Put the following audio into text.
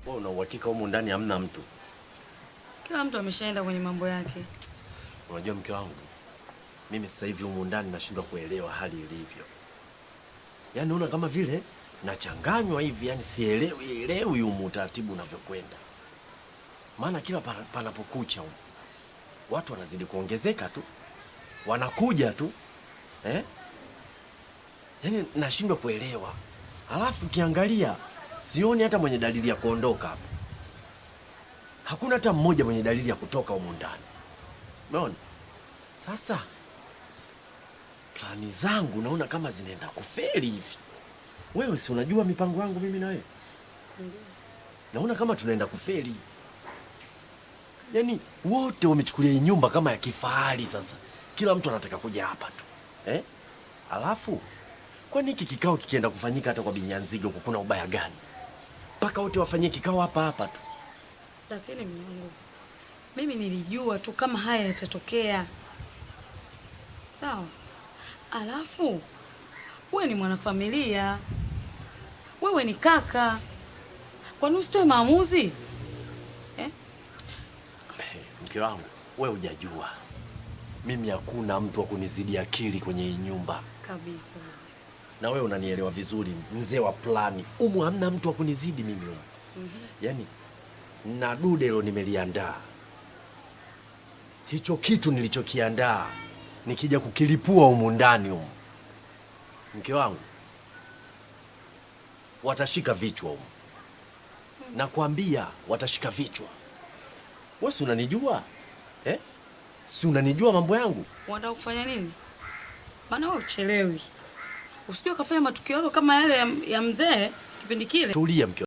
Wewe una uhakika humu ndani hamna mtu? Kila mtu ameshaenda kwenye mambo yake. Unajua mke wangu, mimi sasa hivi humu ndani nashindwa kuelewa hali ilivyo. Yaani naona kama vile nachanganywa hivi, yani sielewi elewi humu utaratibu unavyokwenda. Maana kila panapokucha humu watu wanazidi kuongezeka tu, wanakuja tu eh? Yaani nashindwa kuelewa. Halafu ukiangalia sioni hata mwenye dalili ya kuondoka hapa. Hakuna hata mmoja mwenye dalili ya kutoka humu ndani. Umeona? Sasa plani zangu naona kama zinaenda kufeli hivi. Wewe si unajua mipango yangu mimi na wewe? Naona kama tunaenda kufeli. Yaani wote wamechukulia hii nyumba kama ya kifahari sasa. Kila mtu anataka kuja hapa tu. Eh? Alafu kwani hiki kikao kikienda kufanyika hata kwa Binyanzige huko kuna ubaya gani? Mpaka wote wafanyie kikao hapa hapa tu. Lakini Mungu, mimi nilijua tu kama haya yatatokea. Sawa. Alafu wewe ni mwanafamilia, wewe ni kaka, kwa nini usitoe maamuzi eh? Mke wangu, wewe hujajua mimi hakuna mtu wa kunizidi akili kwenye hii nyumba kabisa kabisa. Na wewe unanielewa vizuri, mzee wa plani. Humu hamna mtu wa kunizidi mimi humu. Yaani na dude lo nimeliandaa. Hicho kitu nilichokiandaa nikija kukilipua humu ndani humu, mke wangu, watashika vichwa humu. Nakwambia watashika vichwa. Wewe si unanijua? Eh? Si unanijua mambo yangu? Unataka kufanya nini? Maana wewe uchelewi. Usijue kafanya matukio yako kama yale ya mzee kipindi kile. Tulia mke